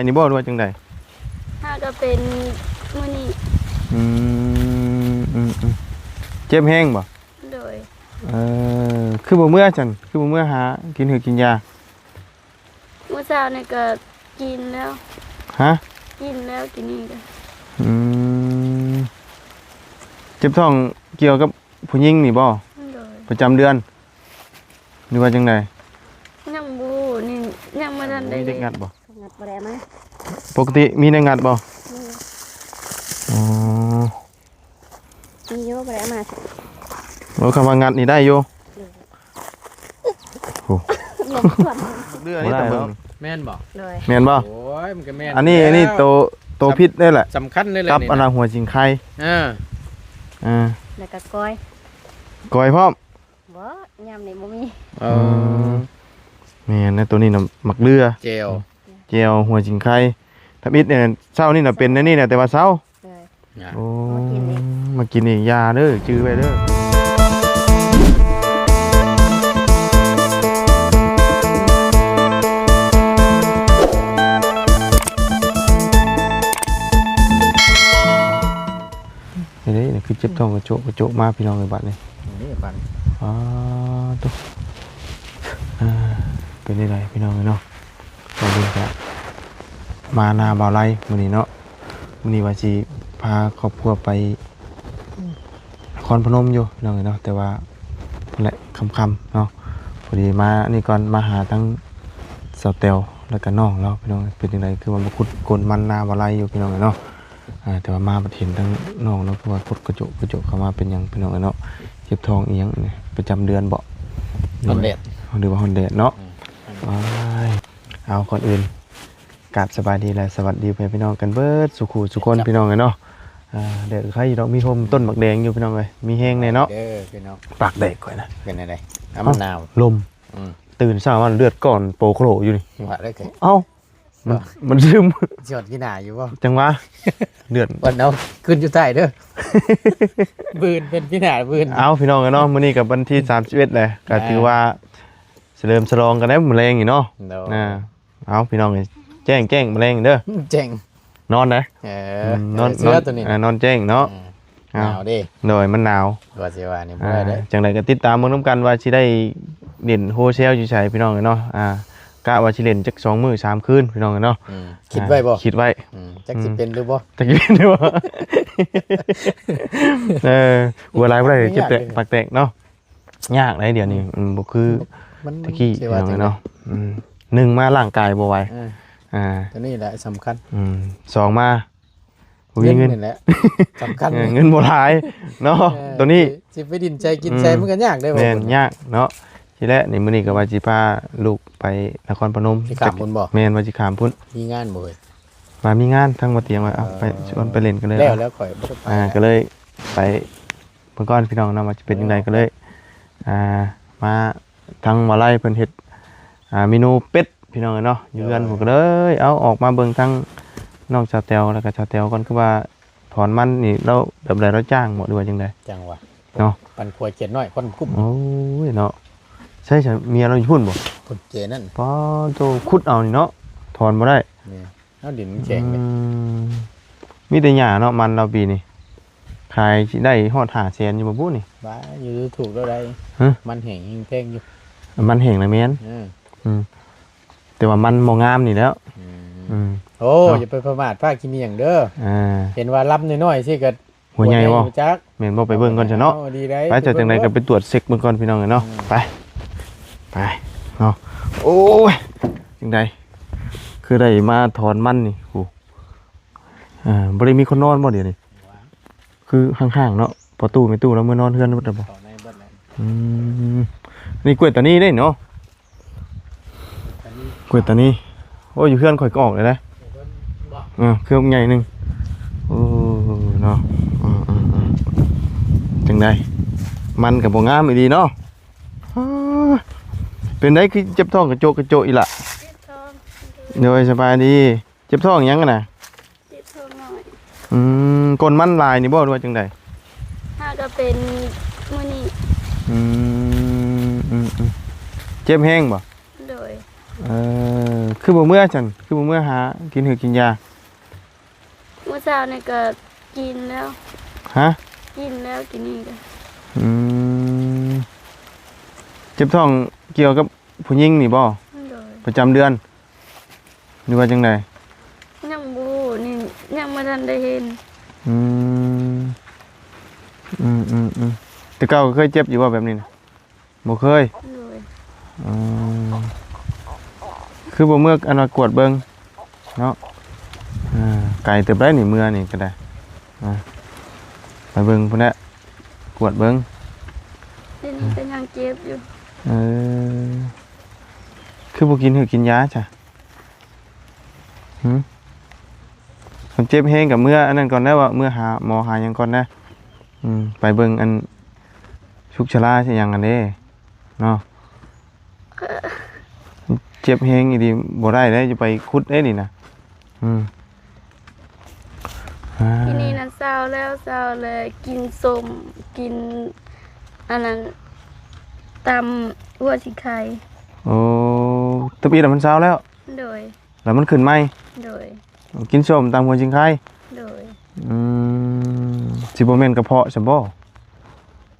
ອັນນີ້ບໍ່ ຫຼືວ່າຈັ່ງໃດ? ຫາກໍເປັນມື້ນີ້. ອືມ ອືມ ອືມ ເຈັບແຮງບໍ່? ໂດຍ. ເອີ ຄືບໍ່ເມືອຊັ້ນ? ຄືບໍ່ເມືອຫາກິນຫືອກິນຢາ? ມື້ເຊົ້ານີ້ກໍກິນແລ້ວ. ຮະ? ກິນແລ້ວ ກິນນີ້ກໍ. ອືມ ເຈັບທ້ອງກ່ຽວກັບຜູ້ຍິງນີ້ບໍ່? ໂດຍ. ປະຈຳເດືອນ ຫຼືວ່າຈັ່ງໃດ? ຍັງບໍ່ຮູ້ນີ້ ຍັງບໍ່ທັນໄດ້. ມີເດັກງັດບໍ່? ງັດບໍ່ໄດ້ເອົາມາ. ປົກກະຕິມີໄດ້ງັດບໍ່? ມີ. ອໍ ມີຢູ່ ບໍ່ໄດ້ເອົາມາ. ໂອ້ ຄຳວ່າງັດນີ້ໄດ້ຢູ່. ໂອ້ ລົມຖ້ວມ ເລືອນີ້ຕາເບິ່ງ ແມ່ນບໍ່? ໂດຍ. ແມ່ນບໍ່? ໂອ້ຍ ມັນກໍແມ່ນ. ອັນນີ້ ອັນນີ້ໂຕ ໂຕພິດເດ້ແຫຼະ ສຳຄັນເລີຍແຫຼະ ກັບອັນນ່າຫົວສິງໄຄ. ເອີ ເອີ ແລ້ວກໍກ້ອຍ ກ້ອຍພ້ອມ. ບໍ່ ຍາມນີ້ບໍ່ມີ. ເອີ ອືມ ແມ່ນນະ ໂຕນີ້ນະ ໝາກເລືອ ແຈ່ວ ແຈ່ວຫົວສິງໄຄ. ທຳອິດນີ້ ເຊົ້ານີ້ນະເປັນແນວນີ້ນະ ແຕ່ວ່າເຊົາ. ໂດຍ. ໂອ້ ມາກິນອີກ ມາກິນອີກ ຢ່າເດີ ຈື່ໄວ້ເດີ. ນີ້ເດ້ ຄືເຈັບທ້ອງກະໂຈກກະໂຈກມາ ພີ່ນ້ອງເອີຍ ບາດນີ້. ນີ້ບາດນີ້ ອໍ ໂຕ ອ່າ ເປັນໄດ້ໃດ ພີ່ນ້ອງເອີຍເນາະ? ຕອນນີ້ກະມານາບ່າວໄລມື້ນີ້ເນາະ. ມື້ນີ້ວ່າຊິພາຄອບຄົວໄປນະຄອນພະນົມຢູ່ ພີ່ນ້ອງເອີຍເນາະ, ແຕ່ວ່າພຸ້ນແຫຼະ ຄ່ຳໆເນາະ. ພໍດີມານີ້ກ່ອນ ມາຫາທັງສາວແຕວ ແລ້ວກະນ້ອງລາວ ພີ່ນ້ອງເອີຍ. ເປັນຈັ່ງໃດ ຄືວ່າມາຂຸດກົ້ນມັນນາບ່າວໄລຢູ່ ພີ່ນ້ອງເອີຍເນາະ. ອ່າ ແຕ່ວ່າມາບັດເຫັນທັງນ້ອງເນາະ ຄືວ່າກົດກະໂຈກກະໂຈກເຂົ້າມາ ເປັນຫຍັງ ພີ່ນ້ອງເອີຍເນາະ? ເຈັບທ້ອງອີ່ຫຍັງນີ້? ປະຈຳເດືອນບໍ? ຮ້ອນແດດ ຫຼືວ່າຮ້ອນແດດເນາະ? ອືມ ໂອ້ຍ ເອົາ ກ່ອນອື່ນ ກາບສະບາຍດີ ແລະ ສະຫວັດດີພໍ່ແມ່ພີ່ນ້ອງກັນເບິດສູ່ຄູ່ສູ່ຄົນ ພີ່ນ້ອງເອີຍເນາະ. ອ່າ ແດດໄຄຢູ່ດອກ ມີຮົ່ມຕົ້ນໝາກແດງຢູ່ ພີ່ນ້ອງເອີຍ ມີແຮງແດ່ເນາະ. ເດີ ພີ່ນ້ອງ ປາກແດກຂ້ອຍນະ ເປັນແນວໃດ? ອ້າວ ມັນໜາວ ລົມ. ອືມ ຕື່ນເຊົ້າມາເລືອດກ້ອນໂປໂຄລຢູ່ນີ້ ວ່າໄດ້. ເອົ້າ ມັນ ມັນຊຶມ ຊິຮອດກີໜ້າຢູ່ບໍ່? ຈັ່ງຫວະ ເລືອດ ວັນເອົາຂຶ້ນຢູ່ໃຕ້ເດີ ບືນເປັນປີໜ້າບືນ. ເອົາ ພີ່ນ້ອງເອີຍເນາະ ມື້ນີ້ກໍວັນທີສາມສິບເອັດແຫຼະ ກໍຖືວ່າສະເຫຼີມສະຫຼອງກັນແລ້ວມື້ແລງນີ້ເນາະ. ໂດຍ ອ່າ ເອົາ ພີ່ນ້ອງເອີຍ ແຈ້ງ ແຈ້ງມື້ແລງເດີ ແຈ້ງ ນອນໄດ໋. ເອີ ອືມ ນອນ ເສື້ອ ນອນ ໂຕນີ້ ອ່າ ນອນແຈ້ງເນາະ. ອືມ ອ້າວ ໜາວເດ້ ໂດຍ ມັນໜາວ ວ່າຊິວ່ານີ້ບໍ່ໄດ້ເດີ. ອ່າ ຈັ່ງໃດກໍຕິດຕາມເບິ່ງນຳກັນວ່າຊິໄດ້ຫຼິ້ນໂຮແຊວຢູ່ໃສ ພີ່ນ້ອງເອີຍເນາະ. ອ່າ ກະວ່າຊິຫຼິ້ນຈັກສອງມື້ສາມຄືນ ພີ່ນ້ອງເອີຍເນາະ. ອືມ ຄິດໄວ້ບໍ່? ອ່າ ຄິດໄວ້. ອືມ ຈັກຊິເປັນຫຼືບໍ່ ອືມ ຈັກຊິເປັນຫຼືບໍ່. ເອີ ຫົວຫຼາຍບໍ່ໄດ້ ເຈັບແຕກ ປາກແຕກເນາະ. ຍາກໄດ໋ ດຽວນີ້ ອືມ ມັນບໍ່ຄື ມັນ ແຕ່ກີ້ ຊິວ່າຈັ່ງໃດເນາະ. ອືມ ໜຶ່ງມາຮ່າງກາຍບໍ່ໄຫວ. ເອີ ອ່າ ຕົວນີ້ແຫຼະສຳຄັນ. ອືມ ສອງມາ ບໍ່ມີເງິນ ເງິນນີ້ແຫຼະສຳຄັນ. ເອີ ເງິນບໍ່ຫຼາຍເນາະ. ເອີ ຕົວນີ້ຊິ ຊິໄປດິນໃສກິນໃສ ອືມ ມັນກໍຍາກເດ້. ແມ່ນ ຍາກເນາະ. ທີແລກນີ້ ມື້ນີ້ກໍວ່າຊິພາລູກໄປນະຄອນພະນົມ. ຊິຂ້າມພຸ້ນບໍ່? ແມ່ນ ວ່າຊິຂ້າມພຸ້ນ. ມີງານບໍ່ເອີຍ? ວ່າມີງານ ທາງບໍ່ຕຽງວ່າ ເອົາ ເອີ ໄປ ຊວນໄປຫຼິ້ນກັນເລີຍ. ແລ້ວ ແລ້ວຂ້ອຍບໍ່ໄດ້ໄປ. ອ່າ ກໍເລີຍໄປ ເບິ່ງກ່ອນ ພີ່ນ້ອງເນາະ ວ່າຈະເປັນຈັ່ງໃດ. ເອີ ກໍເລີຍ ອ່າ ມາທາງມາໄລເພິ່ນເຮັດ ອ່າ ເມນູເປັດ ພີ່ນ້ອງເອີຍເນາະ ຢູ່ເຮືອນ. ເອີ ເພິ່ນກໍເລີຍ ເອົາ ອອກມາເບິ່ງທາງນ້ອງສາວແຕວ ແລ້ວກໍສາວແຕວກ່ອນ. ຄືວ່າຖອນມັນນີ້ ລາວແບບໃດ ລາວຈ້າງບໍ່ ຫຼືວ່າຈັ່ງໃດ? ຈ້າງວ່າ ເນາະ ປັນຜົວເຈັດນ້ອຍຄົນຄຸ້ມ. ໂອ້ຍເນາະ ໃຊ້ ໃຊ້ເມຍລາວຢູ່ພຸ້ນບໍ່? ພຸ້ນເຈນັ້ນ ປ້າໂຕ ຂຸດເອົານີ້ເນາະ ຖອນບໍ່ໄດ້. ນີ້ ເອົາ ດິນມັນແຂງເດ້. ອືມ ມີແຕ່ຫຍ້າເນາະ ມັນລາວປີນີ້ ຂາຍຊິໄດ້ຮອດຫ້າແສນຢູ່ບໍ່ບຸນີ້? ບ້າ ຢູ່ YouTube ແລ້ວໄດ້. ຮະ? ມັນແຫ້ງແຮງແພງຢູ່. ມັນແຫ້ງນະແມ່ນ. ເອີ ອືມ ແຕ່ວ່າມັນບໍ່ງາມນີ້ແຫຼ້ວ. ອືມ ອືມ ໂອ້ ເນາະ ຢ່າໄປປະໝາດພາກຂີ້ໜ້ຽງເດີ. ອ່າ ເຫັນວ່າລຳນ້ອຍໆ ຊີ້ກໍ ຫົວໃຫຍ່ບໍ່? ບໍ່ຈັກ ແມ່ນບໍ່? ໄປເບິ່ງກ່ອນຊະເນາະ. ເອົາ ດີໄດ໋ ໄປ ເຈົ້າຈັ່ງໃດກໍໄປຕວດເຊັກເບິ່ງກ່ອນ ພີ່ນ້ອງເອີຍເນາະ. ອືມ ໄປ ໄປເນາະ. ໂອ້ຍ ຈັ່ງໃດ ຄືໄດ້ມາຖອນມັນນີ້ ໂຫ ອ່າ ບໍ່ໄດ້ມີຄົນນອນບໍ່ດຽວນີ້? ຄືຫ່າງໆເນາະ. ພໍ່ຕູ້ແມ່ຕູ້ລາວເມືອນອນເຮືອນໝົດແລ້ວບໍ່? ເຂົ້າໃນເບິດແລ້ວ. ອືມ ນີ້ກ້ວຍຕານີເດ້ເນາະ. ກ້ວຍຕານີ ໂອ້ຍ ຢູ່ເຮືອນຂ້ອຍກໍອອກເລີຍນະ. ເອີ ເຄືອໃຫຍ່ໜຶ່ງ. ໂອ້ ເນາະ. ອືມໆໆ ຈັ່ງໃດ ມັນກໍບໍ່ງາມອີ່ຫຼີເນາະ. ເປັນໃດຄືເຈັບທ້ອງກະໂຈກກະໂຈກອີ່ຫຼະ? ເຈັບທ້ອງ. ໂດຍ ສະບາຍດີ. ເຈັບທ້ອງຫຍັງຫັ້ນນະ? ເຈັບທ້ອງນ້ອຍ. ອືມ ກົ້ນມັນຫຼາຍນີ້ບໍ່ ຫຼືວ່າຈັ່ງໃດ? ຫາກໍເປັນມື້ນີ້. ອືມ ອືມໆ ເຈັບແຮງບໍ່? ໂດຍ. ເອີ ຄືບໍ່ເມືອຊັ້ນ? ຄືບໍ່ເມືອຫາກິນຫືກກິນຢາ? ມື້ເຊົ້ານີ້ກໍກິນແລ້ວ. ຮະ? ກິນແລ້ວ ກິນນີ້ກໍ. ອືມ ເຈັບທ້ອງກ່ຽວກັບຜູ້ຍິງນີ້ບໍ່? ໂດຍ. ປະຈຳເດືອນ ຫຼືວ່າຈັ່ງໃດ? ຍັງບໍ່ຮູ້ນີ້ ຍັງບໍ່ທັນໄດ້ເຫັນ. ອືມ ອືມໆໆ ແຕ່ເກົ່າກໍເຄີຍເຈັບຢູ່ບໍ່ແບບນີ້ນະ? ບໍ່ເຄີຍ. ໂດຍ. ອືມ ຄືບໍ່ເມືອ ອັນວ່າກວດເບິ່ງເນາະ. ເອີ ໄກເຕີບໄດ໋ນີ້ ເມືອນີ້ກໍໄດ້. ອ່າ ໄປເບິ່ງພຸ້ນແຫຼະ ກວດເບິ່ງ. ດຽວນີ້ກໍຍັງເຈັບຢູ່. ເອີ ຄືບໍ່ກິນຫືກກິນຢາຊະ? ຫື ຄັນເຈັບແຮງກໍເມືອອັນນັ້ນກ່ອນແລ້ວ ວ່າເມືອຫາໝໍຫາຫຍັງກ່ອນນະ. ອືມ ໄປເບິ່ງອັນ ສຸກຊະລາຊະຫຍັງຫັ້ນເດ້ເນາະ. ເຈັບແຮງອີ່ຫຼີ ບໍ່ໄດ້ເດ້ ຈະໄປຂຸດເດ້ນີ້ນະ. ອືມ ອ່າ ທີນີ້ນະເຊົາແລ້ວ ເຊົາແລ້ວ ກິນສົ້ມ ກິນອັນນັ້ນ ຕຳຫົວຊິງໄຄ. ໂອ້ ຕະກີ້ນະມັນເຊົາແລ້ວ? ໂດຍ. ແລ້ວມັນຂຶ້ນໃໝ່? ໂດຍ. ກິນສົ້ມຕຳຫົວຊິງໄຄ? ໂດຍ. ອືມ ຊິບໍ່ແມ່ນກະເພາະຊະບໍ່?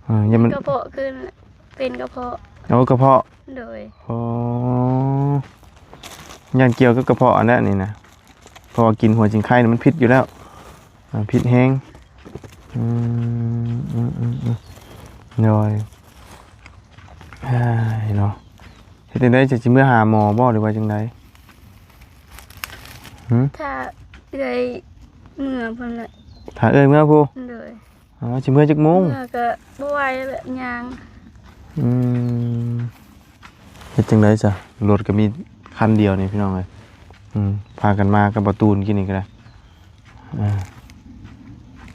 ເອີ ຢ່າມັນ ກະເພາະຂຶ້ນ ເປັນກະເພາະ. ໂອ້ ກະເພາະ. ໂດຍ. ອໍ ຢ້ານກ່ຽວກັບກະເພາະອັນນັ້ນນີ້ນະ ເພາະວ່າກິນຫົວຊິງໄຄນີ້ມັນພິດຢູ່ແລ້ວ. ອ່າ ພິດແຮງ. ອືມ ອືມໆ ໂດຍ. ເອີຍເນາະ ເຮັດຈັ່ງໃດ ຈະຊິເມືອຫາໝໍບໍ່ ຫຼືວ່າຈັ່ງໃດ? ຫື ຖ້າເອື້ອຍເມືອພຸ້ນແຫຼະ. ຖ້າເອື້ອຍເມືອພຸ້ນ? ໂດຍ. ອໍ ຊິເມືອຈັກໂມງ? ເມືອກໍບໍ່ໄຫວແຫຼະ ຍ່າງ. ອືມ ເຮັດຈັ່ງໃດຊະ ລົດກໍມີຄັນດຽວນີ້ພີ່ນ້ອງເອີຍ. ອືມ ພາກັນມາກັບບໍ່ຕູນກີ້ນີ້ກໍໄດ້. ເອີ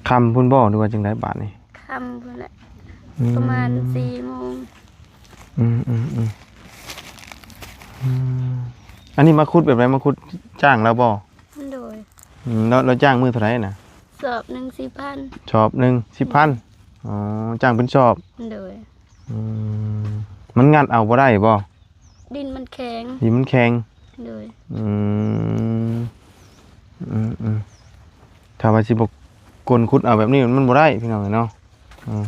ຄ່ຳພຸ້ນບໍ່ ຫຼືວ່າຈັ່ງໃດບາດນີ້? ຄ່ຳພຸ້ນແຫຼະ. ອືມ ປະມານສີ່ໂມງ. ອືມໆໆ ອືມ ອັນນີ້ມາຂຸດແບບໃດ? ມາຂຸດຈ້າງລາວບໍ່? ໂດຍ. ອືມ ແລ້ວ ແລ້ວຈ້າງມື້ເທົ່າໃດນະ? ສອບໜຶ່ງສີ່ພັນ. ສອບໜຶ່ງສີ່ພັນ. ອໍ ຈ້າງເປັນສອບ. ໂດຍ. ອືມ ມັນງັດເອົາບໍ່ໄດ້ບໍ່? ດິນມັນແຂງ. ດິນມັນແຂງ. ໂດຍ. ອືມ ອືມໆ ຖ້າວ່າຊິບໍ່ກົ້ນຂຸດເອົາແບບນີ້ ມັນບໍ່ໄດ້ພີ່ນ້ອງເອີຍເນາະ. ອືມ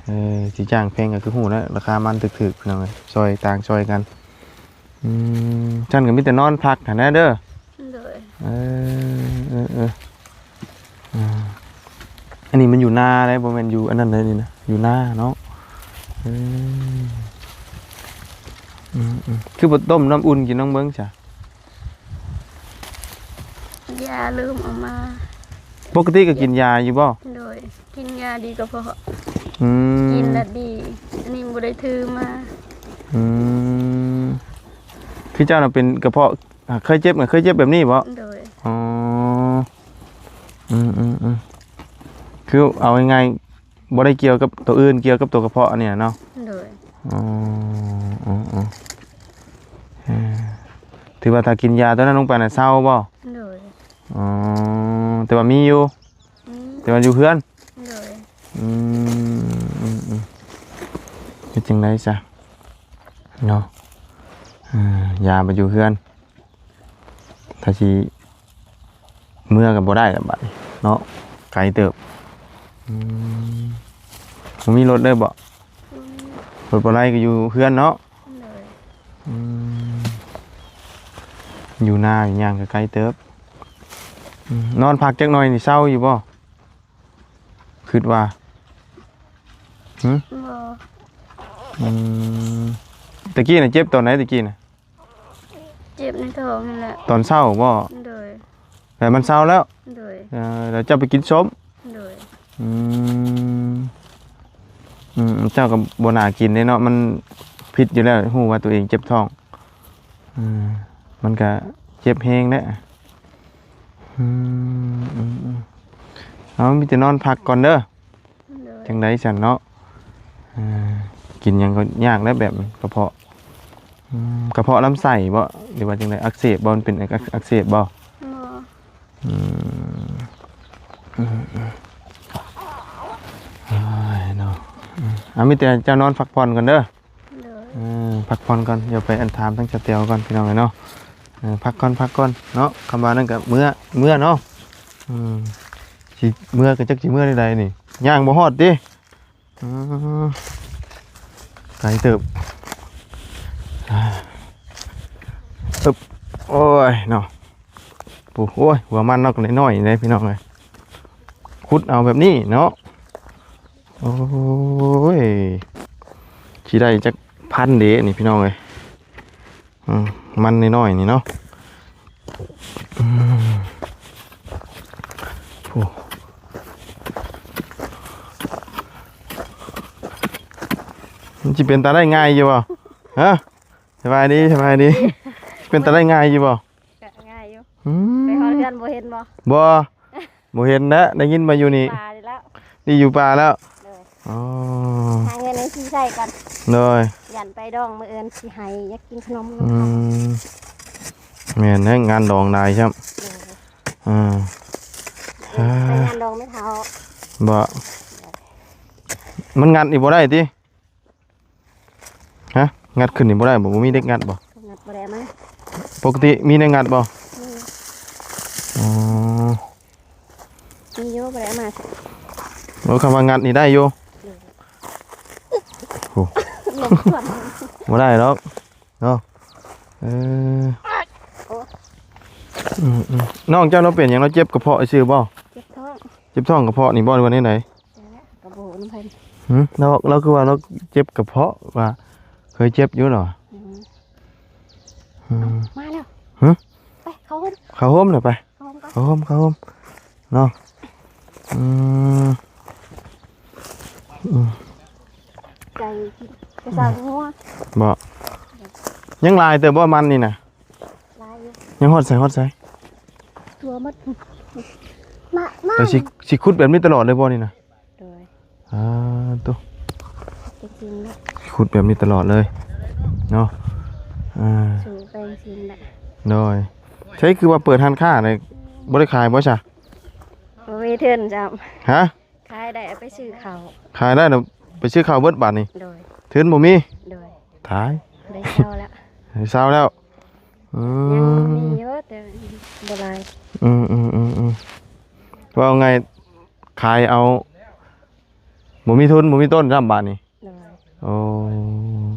ເອີ ຊິຈ້າງແພງກໍຄືຮູ້ແລ້ວ ລາຄາມັນຖືກໆ ພີ່ນ້ອງເອີຍ ຊ່ອຍຕ່າງຊ່ອຍກັນ. ອືມ ຊັ້ນກໍມີແຕ່ນອນພັກຫັ້ນແຫຼະເດີ. ໂດຍ. ເອີ ເອີ ເອີ ອ່າ ອັນນີ້ມັນຢູ່ນາເດ້ ບໍ່ແມ່ນຢູ່ອັນນັ້ນເດ້ນີ້ນະ ຢູ່ນາເນາະ. ເອີ ອືມໆ ຄືບໍ່ຕົ້ມນ້ຳອຸ່ນກິນລອງເບິ່ງຊະ? ຢາລືມເອົາມາ. ປົກກະຕິກໍກິນຢາຢູ່ບໍ່? ໂດຍ. ກິນຢາດີກະເພາະ. ອືມ ກິນແລ້ວດີ. ອັນນີ້ບໍ່ໄດ້ຖືມາ. ອືມ ຄືເຈົ້ານະເປັນກະເພາະ ເຄີຍເຈັບ ເຄີຍເຈັບແບບນີ້ບໍ່? ໂດຍ. ອໍ ອືມໆໆ ຄືເອົາງ່າຍໆ ບໍ່ໄດ້ກ່ຽວກັບໂຕອື່ນ ກ່ຽວກັບໂຕກະເພາະອັນນີ້ນະເນາະ. ໂດຍ. ອໍ ເອີ ຖືວ່າຖ້າກິນຢາໂຕນັ້ນລົງໄປນະເຊົາບໍ່? ໂດຍ. ອໍ ແຕ່ວ່າມີຢູ່. ອືມ ແຕ່ວ່າຢູ່ເຮືອນ. ໂດຍ. ອືມ ອືມໆ ເຮັດຈັ່ງໃດຊະເນາະ. ເອີ ຢາໄປຢູ່ເຮືອນ ຖ້າຊິເມືອກໍບໍ່ໄດ້ລະບາດນີ້ເນາະ ໄກເຕີບ. ອືມ ບໍ່ມີລົດເລີຍບໍ່? ອືມ ລົດບໍ່ໄດ້ກໍຢູ່ເຮືອນເນາະ. ໂດຍ. ອືມ ຢູ່ນາຢູ່ຫຍັງກໍໄກເຕີບ. ອືມ ນອນພັກຈັກໜ່ອຍນີ້ເຊົາຢູ່ບໍ່? ຄິດວ່າ ຫື? ບໍ່. ອືມ ຕະກີ້ນະເຈັບຕອນໃດ ຕະກີ້ນະ? ເຈັບໃນທ້ອງຫັ້ນແຫຼະ. ຕອນເຊົ້າບໍ່? ໂດຍ. ແລ້ວມັນເຊົາແລ້ວ? ໂດຍ. ເອີ ແລ້ວເຈົ້າໄປກິນສົ້ມ? ໂດຍ. ອືມ ອືມ ເຈົ້າກໍບໍ່ໜ້າກິນເດ້ເນາະ ມັນຜິດຢູ່ແລ້ວ ຮູ້ວ່າຕົວເອງເຈັບທ້ອງ. ເອີ ມັນກະເຈັບແຮງແຫຼະ. ອືມ ເອົາ ມີແຕ່ນອນພັກກ່ອນເດີ. ໂດຍ. ຈັ່ງໃດຊັ້ນເນາະ ເອີ ກິນຫຍັງກໍຍາກແຫຼະແບບນີ້ ກະເພາະ. ອືມ ກະເພາະລຳໄສ້ບໍ່ ຫຼືວ່າຈັ່ງໃດ ອັກເສບບໍ່ ມັນເປັນອັກ ອັກ ອັກເສບບໍ່? ບໍ່. ອືມ ອືມ ໂອ້ຍເນາະ. ອືມ ເອົາ ມີແຕ່ເຈົ້ານອນພັກຜ່ອນກ່ອນເດີ. ໂດຍ. ເອີ ພັກຜ່ອນກ່ອນ ດຽວໄປອັນຖາມທາງສະແຕວກ່ອນ ພີ່ນ້ອງເອີຍເນາະ. ເອີ ພັກກ່ອນ ພັກກ່ອນເນາະ. ຄຳວ່ານັ້ນກໍເມືອ ເມືອເນາະ. ອືມ ຊິເມືອກໍຈັກຊິເມືອແນວໃດນີ້ ຍ່າງບໍ່ຮອດຕິ. ອືມ ໄກເຕີບ. ອາ ອຶບ ໂອ້ຍເນາະ. ໂອ້ຍ ຫົວມັນເນາະ ກໍນ້ອຍໆເດ້ ພີ່ນ້ອງເອີຍ. ຂຸດເອົາແບບນີ້ເນາະ. ໂອ້ຍ ຊິໄດ້ຈັກພັນເດ້ນີ້ ພີ່ນ້ອງເອີຍ. ອືມ ມັນນ້ອຍໆນີ້ເນາະ. ອືມ ໂອ້ ມັນຊິເປັນຕາໄດ້ງ່າຍຢູ່ບໍ່? ຮະ? ສະບາຍດີ ສະບາຍດີ. ເປັນຕາໄດ້ງ່າຍຢູ່ບໍ່? ກໍງ່າຍຢູ່. ອືມ ໄປຮອດເຮືອນບໍ່ເຫັນບໍ່? ບໍ່ ບໍ່ເຫັນແລ້ວ ໄດ້ຍິນມາຢູ່ນີ້ ປ່ານີ້ແລ້ວ ນີ້ຢູ່ປ່າແລ້ວ. ໂດຍ ອໍ ຫາເງິນໃຫ້ຊິໃຊ້ກ່ອນ. ໂດຍ ຢ້ານໄປດອງ ມື້ອື່ນຊິໃຫ້ ຢາກກິນຂະໜົມນຳ. ອືມ ແມ່ນແຫຼະ ງານດອງຫຼາຍຊ້ຳ. ໂດຍ ເອີ ໄປງານດອງແມ່ເຖົ້າ. ບໍ່ ມັນງັດນີ້ບໍ່ໄດ້ຕິ? ຮະ? ງັດຂຶ້ນນີ້ບໍ່ໄດ້ບໍ່? ບໍ່ມີເດັກງັດບໍ່? ງັດບໍ່ໄດ້ມາ. ປົກກະຕິມີແນວງັດບໍ່? ມີ. ອໍ ມີຢູ່ ບໍ່ໄດ້ເອົາມາ. ໂອ້ ຄຳວ່າງັດນີ້ໄດ້ຢູ່. ໂດຍ ໂອ້ ລົມຊວນ ບໍ່ໄດ້ດອກເນາະ. ເອີ ໂອ້ ອືມໆ ນ້ອງເຈົ້າລາວເປັນຫຍັງ? ລາວເຈັບກະເພາະຊື່ບໍ່? ເຈັບທ້ອງ. ເຈັບທ້ອງກະເພາະນີ້ບໍ່ ຫຼືວ່າແນວໃດ? ຈັກແຫຼະ ກໍບໍ່ຮູ້ນຳເພິ່ນ. ຫື ລາວ ລາວຄືວ່າລາວເຈັບກະເພາະ ວ່າເຄີຍເຈັບຢູ່ເນາະ. ອືມ ອືມ ມາແລ້ວ. ຫື ໄປເຂົ້າໂຮມ ເຂົ້າໂຮມເນາະ ໄປ ເຂົ້າໂຮມ ເຂົ້າໂຮມ ເຂົ້າໂຮມເນາະ. ອືມ ອືມ ໄກ່ກິນກະສັງຫົວ. ບໍ່ ຍັງຫຼາຍເຕີບບໍ່ມັນນີ້ນະ? ຫຼາຍຢູ່. ຍັງຮອດໃສ ຮອດໃສ? ທົ່ວໝົດ. ມາ ມາ ແຕ່ຊິ ຊິຂຸດແບບນີ້ຕະຫຼອດເລີຍບໍ່ນີ້ນະ? ໂດຍ ອ່າ ໂຕ ເປັນຈິງເນາະ ຂຸດແບບນີ້ຕະຫຼອດເລີຍເນາະ. ອ່າ ສູງແປງຊິງແຫຼະ. ໂດຍ ໃຊ້ຄືວ່າເປີດຮ້ານຄ້ານີ້ ບໍ່ໄດ້ຂາຍບໍ່ຊະ? ບໍ່ມີທຶນຊ້ຳ. ຮະ? ຂາຍໄດ້ເອົາໄປຊື້ເຂົ້າ ຂາຍໄດ້ນະ ໄປຊື້ເຂົ້າເບິດບາດນີ້. ໂດຍ ທຶນບໍ່ມີ. ໂດຍ ຕາຍ ໄດ້ເຊົາແລ້ວ ໄດ້ເຊົາແລ້ວ. ອືມ ຍັງມີຢູ່ແຕ່ບໍ່ຫຼາຍ. ອືມໆໆໆ ເວົ້າງ່າຍຂາຍເອົາ ບໍ່ມີທຶນບໍ່ມີຕົ້ນຊ້ຳບາດນີ້. ໂດຍ ໂອ້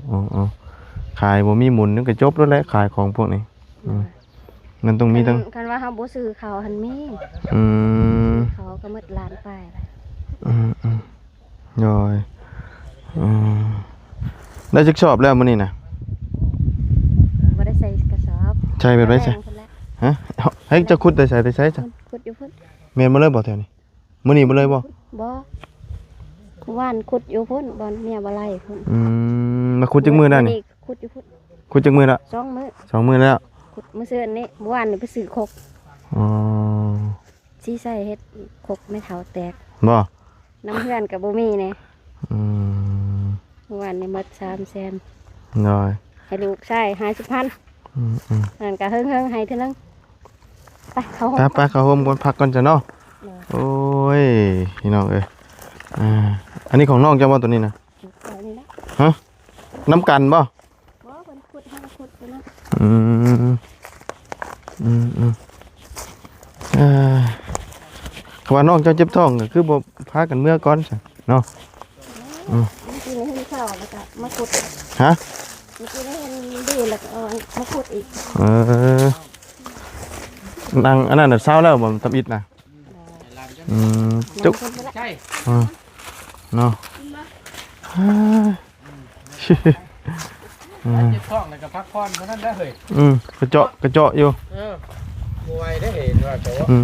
ເອີໆ ຂາຍບໍ່ມີໝູນ ມັນກໍຈົບໂລດແຫຼະ ຂາຍຂອງພວກນີ້. ອືມ ໂດຍ ມັນຕ້ອງມີທັງ ຄັນ ຄັນວ່າເຮົາບໍ່ຊື້ເຂົ້າຫັ້ນມີ. ອືມ ຊື້ເຂົ້າກໍໝົດລ້ານປາຍ. ອືມໆ ໂດຍ ອືມ ໄດ້ຈັກສອບແລ້ວມື້ນີ້ນະ? ບໍ່ໄດ້ໃສ່ກະສອບ ໃສ່ແບບໃດຊະ? ແປງພຸ້ນແຫຼະ. ຮະ? ໃຫ້ເຈົ້າຂຸດແຕ່ໃສ ແຕ່ໃສຊະ? ຂຸດຢູ່ພຸ້ນ. ແມ່ນບໍ່ເລີຍບໍ່ແຖວນີ້? ມື້ນີ້ບໍ່ເລີຍບໍ່? ບໍ່ ວານຂຸດຢູ່ພຸ້ນ ບ່ອນເມຍບໍ່ໄລ່ພຸ້ນ. ອືມ ມາຂຸດຈັກມື້ແລ້ວນີ້? ຂຸດຢູ່ພຸ້ນ. ຂຸດຈັກມື້ແລ້ວ? ສອງມື້ ສອງມື້ແລ້ວ. ຂຸດມື້ຊືນນີ້ ວານນີ້ໄປຊື້ຄົກ. ອໍ ຊິໃສ່ເຮັດຄົກແມ່ເຖົ້າແຕກ. ບໍ່ ນຳເຮືອນກໍບໍ່ມີແດ່. ອືມ ວານນີ້ໝົດສາມແສນ. ໂດຍ ໃຫ້ລູກຊາຍຫ້າສິບພັນ. ອືມໆ ນັ້ນກໍເຮິງໆ ໃຫ້ເທື່ອໜຶ່ງ. ໄປເຂົ້າໂຮມ ໄປ ໄປເຂົ້າໂຮມກ່ອນ ພັກກ່ອນຊະເນາະ. ໂດຍ ໂອ້ຍ ພີ່ນ້ອງເອີຍ ອ່າ ອັນນີ້ຂອງນ້ອງເຈົ້າບໍ່ ຕົວນີ້ນະ? ເອົານີ້ນະ. ຮະ? ນຳກັນບໍ່? ບໍ່ ເພິ່ນຂຸດ ເຮົາຂຸດຕົວນັ້ນ. ອືມ ອືມໆ ເອີ ຄຳວ່ານ້ອງເຈົ້າເຈັບທ້ອງ ກໍຄືບໍ່ພາກັນເມືອກ່ອນຊະເນາະ. ອືມ ມື້ກີ້ນີ້ເຫັນເຂົ້າແລ້ວກໍມາຂຸດ. ຮະ? ມື້ກີ້ນີ້ເຫັນດີແລ້ວກໍເອົາມາຂຸດອີກ. ເອີ ນາງອັນນັ້ນນະເຊົາແລ້ວບໍ່ ທຳອິດນະ? ອືມ ຈຸ ໃຊ່ ເອີ ເນາະ. ເຈັບທ້ອງແລ້ວກໍພັກຜ່ອນເທົ່ານັ້ນແຫຼະເຮີ້ຍ. ອືມ ກະເຈາະ ກະເຈາະຢູ່. ເອີ ບໍ່ໄຫວເດ້ເຫັນວ່າເຈົ້າ. ອືມ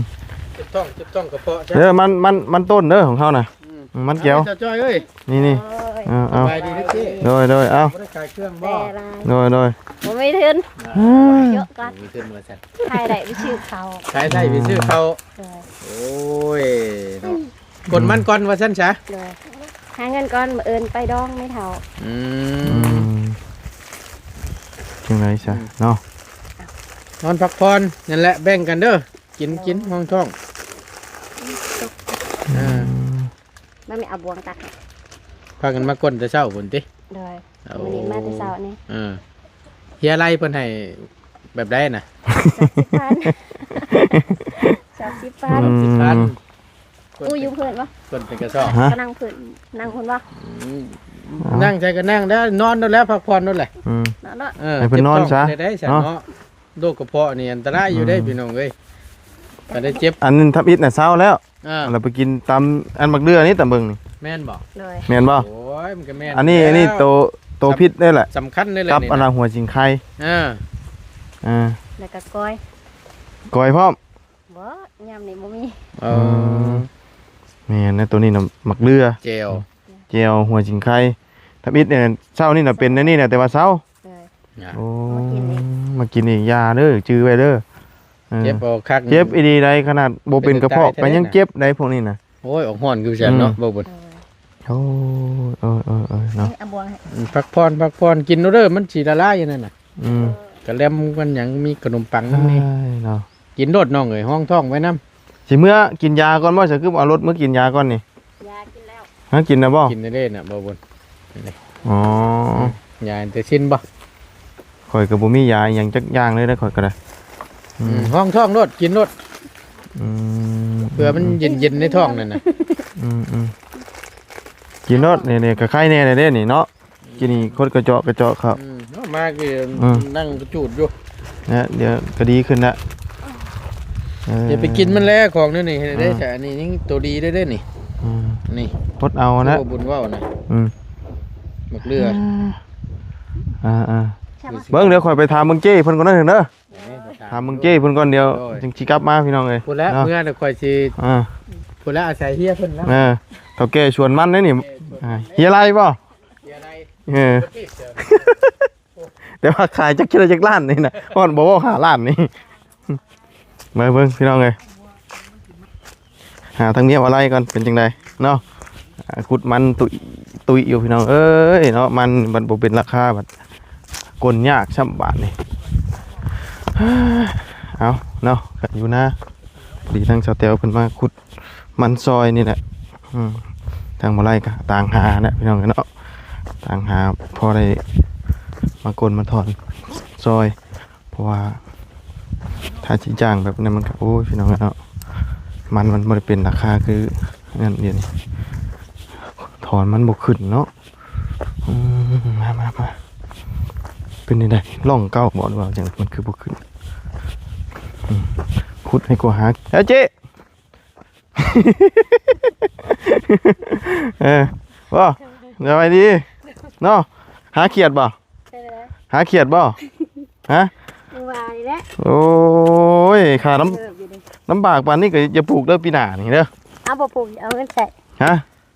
ເຈັບທ້ອງ ເຈັບທ້ອງກະເພາະ. ເອີ ມັນ ມັນ ມັນຕົ້ນເດີຂອງເຮົານະ. ອືມ ມັນແກ້ວ ເຈົ້າຈ້ອຍເອີຍ. ນີ້ໆ ເອີ ເອົາ ສະບາຍດີເດີ. ໂດຍໆ ເອົາ ບໍ່ໄດ້ຂາຍເຄື່ອງບໍ່? ໂດຍໆ ບໍ່ມີທຶນ. ເອີ ເຍາະກັນ ມີທຶນວ່າຊັ້ນ. ຂາຍໄດ້ໄປຊື້ເຂົ້າ ຂາຍໄດ້ໄປຊື້ເຂົ້າ. ໂດຍ ໂອ້ຍເນາະ ກົນມັນກ່ອນວ່າຊັ້ນຊະ. ໂດຍ ຫາເງິນກ່ອນ ມື້ອື່ນໄປດອງແມ່ເຖົ້າ. ອືມ ອືມ ຈັ່ງໃດຊະເນາະ. ນອນພັກຜ່ອນນັ້ນແຫຼະ ແບ່ງກັນເດີ ກິນ ກິນຮອງທ້ອງ. ອືມ ເອີ ມາແມ່ເອົາບ່ວງຕັກໃຫ້. ພາກັນມາກົນແຕ່ເຊົ້າພຸ້ນຕິ? ໂດຍ ໂອ້ ມື້ນີ້ມາແຕ່ເຊົ້ານີ້ ເອີ ເຮຍໄລ່ເພິ່ນໃຫ້ແບບໃດນະ? ສາມສິບພັນ ສາມສິບພັນ ອືມ ສາມສິບພັນ ກູ້ຢູ່ເພິ່ນບໍ່? ເພິ່ນເປັນກະສອບ ຮະ? ກໍນັ່ງເພິ່ນ ນັ່ງເພິ່ນບໍ່? ອືມ ເອົ້າ ນັ່ງໃສກໍນັ່ງແລ້ວ ນອນໂລດແລ້ວ ພັກຜ່ອນໂລດແຫຼະ ອືມ ນອນໂລດ ເອີ ໃຫ້ເພິ່ນນອນຊະ ເຈັບທ້ອງໄດ້ໃດຊັ້ນເນາະ ເນາະ ໂລກກະເພາະນີ້ອັນຕະລາຍຢູ່ເດ້ ອືມ ພີ່ນ້ອງເອີຍ ກໍໄດ້ເຈັບ ອັນທຳອິດນະເຊົາແລ້ວ ອ່າ ແລ້ວໄປກິນຕຳອັນໝາກເດື່ອນີ້ ຕຳເບິ່ງນີ້ ແມ່ນບໍ່? ໂດຍ ແມ່ນບໍ່? ໂອ້ຍ ມັນກໍແມ່ນ ອັນນີ້ ແລ້ວ ອັນນີ້ໂຕ ໂຕພິດເດ້ແຫຼະ ສຳຄັນເດ້ແຫຼະ ກັບອັນນະຫົວສິງໄຄ ອ່າ ອ່າ ແລ້ວກໍກ້ອຍ ກ້ອຍພ້ອມ ບໍ່ ຍາມນີ້ບໍ່ມີ ເອີ ອືມ ແມ່ນນະ ໂຕນີ້ນະໝາກເດື່ອ ແຈ່ວ ແຈ່ວຫົວສິງໄຄ ທຳອິດນີ້ເຊົ້ານີ້ນະເປັນແນວນີ້ນະ ແຕ່ວ່າເຊົາ ເອີ ໂອ້ ມາກິນອີກ ມາກິນອີກ ຢ່າເດີ ຈື່ໄວ້ເດີ ເອີ ເຈັບບໍ່ຄັກ ເຈັບອີ່ຫຼີໃດ ຂະໜາດບໍ່ເປັນກະເພາະ ເປັນຕາຍແທ້ ກໍຍັງເຈັບໄດ໋ພວກນີ້ນະ ໂອ້ຍ ອອກຮ້ອນຄືກັນເນາະ ອືມ ບໍ່ບຸນ ໂອ້ຍ ເອີ ເອີ ເອີ ເນາະ ອືມ ພັກຜ່ອນ ພັກຜ່ອນ ກິນໂລດເດີ ມັນຊິລະລາຍຢູ່ນັ້ນນະ ອືມ ກະແລັມກັນຫຍັງ ມີຂະໜົມປັງນຳນີ້ ເນາະ ກິນໂລດນ້ອງເອີຍ ຮອງທ້ອງໄວ້ນຳ ຊິເມືອກິນຢາກ່ອນບໍ່? ຊັ້ນຄືບໍ່ເອົາລົດເມືອກິນຢາກ່ອນນີ້? ຢາກິນແລ້ວ ຮະ ກິນແລ້ວບໍ່? ກິນແລ້ວເດ້ນະ ບໍ່ບຸນ ອໍ ຢາແອນເທຊິນບໍ່? ຂ້ອຍກໍບໍ່ມີຢາອີ່ຫຍັງຈັກຢ່າງເລີຍເດ້ ຂ້ອຍກໍໄດ້ ອືມ ອືມ ຮອງທ້ອງໂລດ ກິນໂລດ ອືມ ເພື່ອມັນເຢັນໆໃນທ້ອງນັ້ນນະ ອືມໆ ກິນໂລດ ນີ້ໆ ກໍໄຄແດ່ເດ້ນີ້ເນາະ ກິນນີ້ຄົດກະເຈາະກະເຈາະເຂົ້າ ອືມ ເນາະ ມາຄື ອືມ ນັ່ງກະຈູດຢູ່ ນະ ດຽວກໍດີຂຶ້ນລະ ເອີ ຢ່າໄປກິນມັນແຫຼະ ຂອງແນວນີ້ໃຫ້ໄດ້ ອືມ ແຕ່ອັນນີ້ຍັງໂຕດີເດ້ ເດ້ນີ້ ອືມ ນີ້ ອົດເອົານະ ຄືບໍ່ບຸນເວົ້ານະ ອືມ ໝາກເດື່ອ ອ່າໆ ເບິ່ງ ດຽວຂ້ອຍໄປຖາມເບິ່ງເຈ້ເພິ່ນກ່ອນເດີ ຖາມເບິ່ງເຈ້ເພິ່ນກ່ອນ ດຽວ ໂດຍ ຈຶ່ງຊິກັບມາ ພີ່ນ້ອງເອີຍ ພຸ້ນແຫຼະ ເນາະ ເມື່ອແລ້ວຂ້ອຍຊິ ອ່າ ພຸ້ນແຫຼະ ອາໄສເຮຍເພິ່ນນະ ເອີ ເຖົ້າແກ່ຊວນມັນເດ້ນີ້ ເອີ ເອີ ເຮຍໄລ່ບໍ່? ເຮຍໄລ່ ເອີ ແຕ່ວ່າຂາຍຈັກກິໂລຈັກລ້ານນີ້ນະ ຮອດບໍ່ເວົ້າຫ້າລ້ານນີ້ ມາເບິ່ງພີ່ນ້ອງເອີຍ ຫາທາງເມຍອາໄລກ່ອນ ເປັນຈັ່ງໃດເນາະ ຂຸດມັນຕຸ້ຍ ຕຸ້ຍຢູ່ພີ່ນ້ອງເອີຍເນາະ ມັນບັດບໍ່ເປັນລາຄາ ບັດກົນຍາກຊ້ຳບາດນີ້ ເອົາເນາະ ກັນຢູ່ນາ ພໍດີທາງສາວແຕວເພິ່ນມາຂຸດ ມັນຊອຍນີ້ແຫຼະ ອືມ ທາງບໍ່ໄລ່ກໍຕາງຫາແຫຼະພີ່ນ້ອງເນາະ ຕາງຫາພໍໄດ້ມາກົນມາຖອນຊອຍ ເພາະວ່າຖ້າຊິຈ້າງແບບນັ້ນມັນກໍ ໂອ້ຍ ພີ່ນ້ອງເນາະ ມັນ ມັນບໍ່ໄດ້ເປັນລາຄາຄືນັ້ນ ດຽວນີ້ຖອນມັນບໍ່ຂຶ້ນເນາະ ອືມ ມາ ມາ ມາ ເປັນຈັ່ງໃດ ຮ່ອງເກົ່າບໍ່ ຫຼືວ່າຈັ່ງໃດ ມັນຄືບໍ່ຂຶ້ນ ອືມ ຂຸດໃຫ້ກວ່າຫາ ເອີ ເຈ້ ເອີ ບໍ່ ສະບາຍດີເນາະ ຫາຂຽດບໍ່? ເປັນໄດ? ຫາຂຽດບໍ່? ຮະ? ວ່ານີ້ແຫຼະ ໂອ້ຍ ຄ່າລຳ ເອີ ຢູ່ນີ້ ລຳບາກປານນີ້ກໍຢ່າປູກເດີ ປີໜ້ານີ້ເດີ ເອົາ ບໍ່ປູກ ເອົາເງິນໃສ່ ຮະ?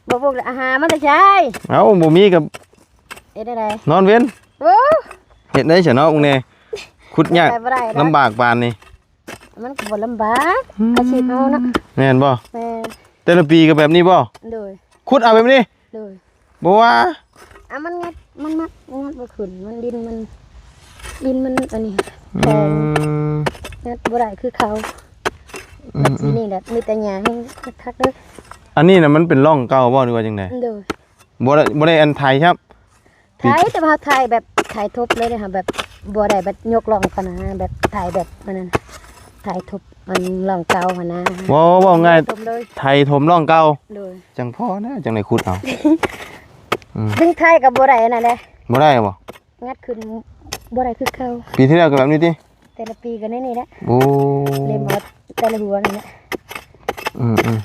ບໍ່ປູກ ແລ້ວຫາມາແຕ່ໃສ? ເອົ້າ ບໍ່ມີກໍເຮັດແນວໃດ? ນອນເວັນ ໂອ້ ເຮັດໄດ້ຊະເນາະ ອຸງແນ່ ຂຸດຍາກ ເຮັດໄປບໍ່ໄດ້ດອກ ລຳບາກປານນີ້ ມັນກໍບໍ່ລຳບາກ ອືມ ອາຊີບເຮົາເນາະ ແມ່ນບໍ່? ແມ່ນ ແຕ່ລະປີກໍແບບນີ້ບໍ່? ໂດຍ ຂຸດເອົາແບບນີ້? ໂດຍ ບໍ່ວ່າ ອ່າ ມັນງັດ ມັນມັດ ມັນງັດບໍ່ຂຶ້ນ ມັນດິນມັນ ດິນມັນອັນນີ້ ອືມ ແຂງ ງັດບໍ່ໄດ້ຄືເກົ່າ ອືມ ແບບນີ້ແຫຼະ ມີແຕ່ຫຍ້າແຮງຄັກໆເດີ ອັນນີ້ນະ ມັນເປັນຮ່ອງເກົ່າບໍ່ ຫຼືວ່າຈັ່ງໃດ? ໂດຍ ບໍ່ໄດ້ ບໍ່ໄດ້ອັນໄຖຊ້ຳ ໄຖ ແຕ່ວ່າເຮົາໄຖແບບໄຖທົບເລີຍເດ້ ເຮົາແບບບໍ່ໄດ້ແບບຍົກຮ່ອງເຂົ້ານະ ແບບໄຖແບບອັນນັ້ນ ໄຖທົບອັນຮ່ອງເກົ່າຫັ້ນນະ ເວົ້າ ເວົ້າງ່າຍ ໄຖຖົມເລີຍ ໄຖຖົມຮ່ອງເກົ່າ ໂດຍ ຈັ່ງພໍນະ ຈັ່ງໄດ້ຂຸດເອົາ ອືມ ດຶງໄຖກໍບໍ່ໄດ້ອັນນັ້ນເດ້ ບໍ່ໄດ້ບໍ່? ງັດຂຶ້ນບໍ່ໄດ້ຄືເກົ່າ ປີທີ່ແລ້ວກໍແບບນີ້ຕິ? ແຕ່ລະປີກໍແນວນີ້ແຫຼະ ໂອ້ ເລັມເອົາແຕ່ລະຫົວນີ້ແຫຼະ ອືມ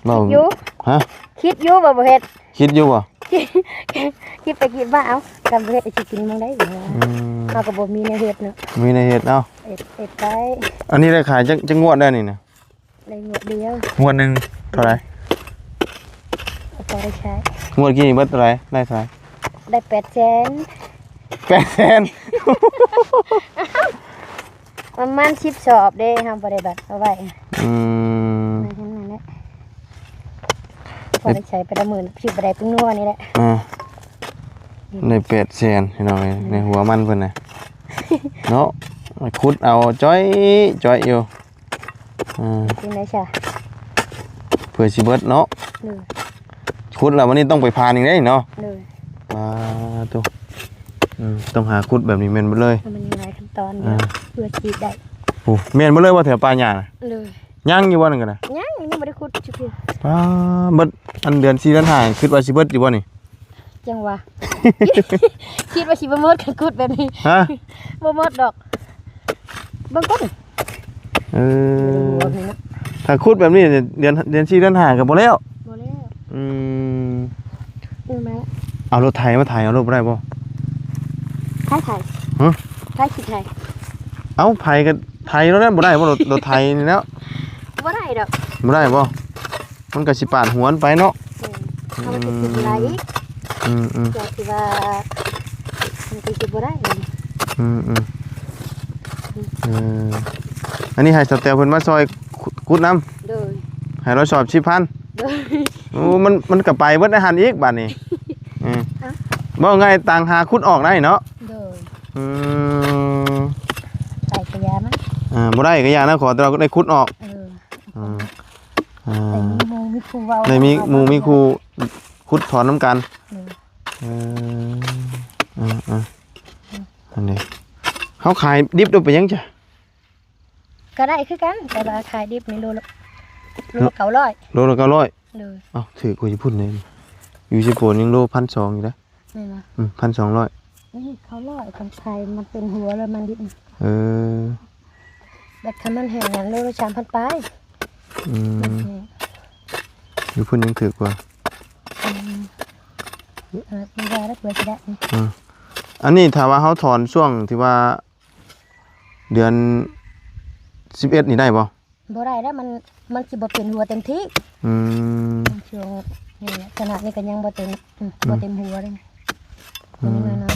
ໆ ເວົ້າ ຄິດຢູ່ ຮະ? ຄິດຢູ່ວ່າບໍ່ເຮັດ ຄິດຢູ່ບໍ່? ຄິດໄປຄິດມາ ເອົ້າ ຄັນບໍ່ເຮັດຊິກິນໝ່ອງໃດ ອືມ ເຮົາກໍບໍ່ມີແນວເຮັດເນາະ ມີແນວເຮັດເອົາ ເຮັດ ເຮັດໄປ ອັນນີ້ໄດ້ຂາຍຈັກ ຈັກງວດແລ້ວນີ້ນະ? ໄດ້ງວດດຽວ ງວດໜຶ່ງເທົ່າໃດ? ພໍໄດ້ໃຊ້ ງວດກີ້ນີ້ເບິດເທົ່າໃດ? ໄດ້ເທົ່າໃດ? ໄດ້ແປດແສນ ແປດແສນ ປະມານສິບສອບເດ້ ເຮົາບໍ່ໄດ້ບັດເອົາໄວ້ ອືມ ປະມານນັ້ນແຫຼະ ພໍໄດ້ໃຊ້ໄປລະມື້ ຊິບໍ່ໄດ້ເປັນງົວນີ້ແຫຼະ ອ່າ ໄດ້ແປດແສນ ພີ່ນ້ອງເອີຍ ໃນຫົວມັນເພິ່ນນະ ເນາະ ຂຸດເອົາຈ້ອຍໆຢູ່ ອ່າ ຈັ່ງໃດຊະ ເພື່ອຊິເບິດເນາະ ໂດຍ ຂຸດແລ້ວວັນນີ້ຕ້ອງໄປຜ່ານອີກເດ້ເນາະ ໂດຍ ອ່າ ໂຕ ອືມ ຕ້ອງຫາຂຸດແບບນີ້ແມ່ນເບິດເລີຍ. ມັນມີຫຼາຍຂັ້ນຕອນຢູ່ ອ່າ ເພື່ອຊິໄດ້. ໂອ້ ແມ່ນເບິດເລີຍບໍ່ແຖວປ່າຫຍ້ານະ? ໂດຍ. ຍັງຢູ່ບໍ່ນັ້ນກໍໄດ້? ຍັງ ຍັງບໍ່ໄດ້ຂຸດຈັກເທື່ອ. ປ້າ ເບິດ ອັນເດືອນສີ່ເດືອນຫ້າ ຄິດວ່າຊິເບິດຢູ່ບໍ່ນີ້? ຈັ່ງຫວະ ຄິດວ່າຊິບໍ່ໝົດ ຄັນຂຸດແບບນີ້. ຮະ? ບໍ່ໝົດດອກ. ເບິ່ງກ່ອນ. ເອີ ບໍ່ໄດ້ຫົວນີ້ນະ ຖ້າຂຸດແບບນີ້ ເດືອນ ເດືອນສີ່ເດືອນຫ້າກໍບໍ່ແລ້ວ. ບໍ່ແລ້ວ. ອືມ ເອີ ມາ ເອົາລົດໄຖມາໄຖ ເອົາລົດບໍ່ໄດ້ບໍ່? ໃຜໄຖ? ຮະ? ໃຜຊິໄຖ? ເອົ້າ ໃຜກໍໄຖລົດນັ້ນບໍ່ໄດ້ບໍ່? ລົດ ລົດໄຖນີ້ແຫຼ້ວ. ບໍ່ໄດ້ດອກ. ບໍ່ໄດ້ບໍ່? ມັນກໍຊິປາດຫົວມັນໄປເນາະ. ເອີ ເຮົາກໍຊິກິນຫຼາຍອີກ. ອືມໆ ກໍຄືວ່າມັນກໍຊິບໍ່ໄດ້. ອືມໆ ເອີ ອັນນີ້ໃຫ້ສາວແຕວເພິ່ນມາຊ່ອຍຂຸດ ຂຸດນຳ. ໂດຍ. ໃຫ້ລາວສອບສິບພັນ. ໂດຍ. ໂອ້ ມັນ ມັນກໍໄປເບິດໃນຫັ້ນອີກບາດນີ້. ເອີ ເວົ້າງ່າຍ ຕ່າງຫາຂຸດອອກໄດ້ເນາະ. ໂດຍ. ອືມ ໄດ້ກໍຢ່າມັນ ອ່າ ບໍ່ໄດ້ກໍຢ່ານະ ຂໍແຕ່ວ່າໄດ້ຂຸດອອກ. ເອີ ອືມ ອ່າ ໄດ້ມີໝູ່ມີຄູ່ເວົ້າ ໄດ້ມີໝູ່ມີຄູ່ຂຸດຖອນນຳກັນ. ເອີ ເອີ ເອີ ເອີ ອັນນີ້ເຮົາຂາຍດິບໂດໄປຫຍັງຈ້ະ? ກໍໄດ້ຄືກັນ ແຕ່ວ່າຂາຍດິບນີ້ໂລລະ ໂລລະເກົ້າຮ້ອຍ. ໂລລະເກົ້າຮ້ອຍ. ໂດຍ. ເອົ້າ ຖືກກວ່າຢູ່ພຸ້ນເດ້ ຢູ່ເຊໂປນຍັງໂລພັນສອງຢູ່ເດ້. ແມ່ນບໍ່? ອືມ ພັນສອງຮ້ອຍ. ນີ້ເກົ້າຮ້ອຍ ຄັນຂາຍມັນເປັນຫົວແລ້ວມັນດິບ. ເອີ ແບບຄັນມັນແຫ້ງນັ້ນໂລລະສາມພັນປາຍ. ອືມ ມັນແຫ້ງ ຢູ່ພຸ້ນຍັງຖືກກວ່າ. ອືມ ເອີ ບໍ່ວ່າແລ້ວ ເພື່ອຊິໄດ້. ອືມ ອັນນີ້ຖ້າວ່າເຮົາຖອນຊ່ວງທີ່ວ່າເດືອນສິບເອັດນີ້ໄດ້ບໍ່? ບໍ່ໄດ້ແລ້ວ ມັນ ມັນຊິບໍ່ເປັນຫົວເຕັມທີ່. ອືມ ຊ່ວງນີ້ແຫຼະ ຂະໜາດນີ້ກໍຍັງບໍ່ເຕັມ ອືມ ອືມ ບໍ່ເຕັມຫົວເດ້. ອືມ ຍັງນ້ອຍ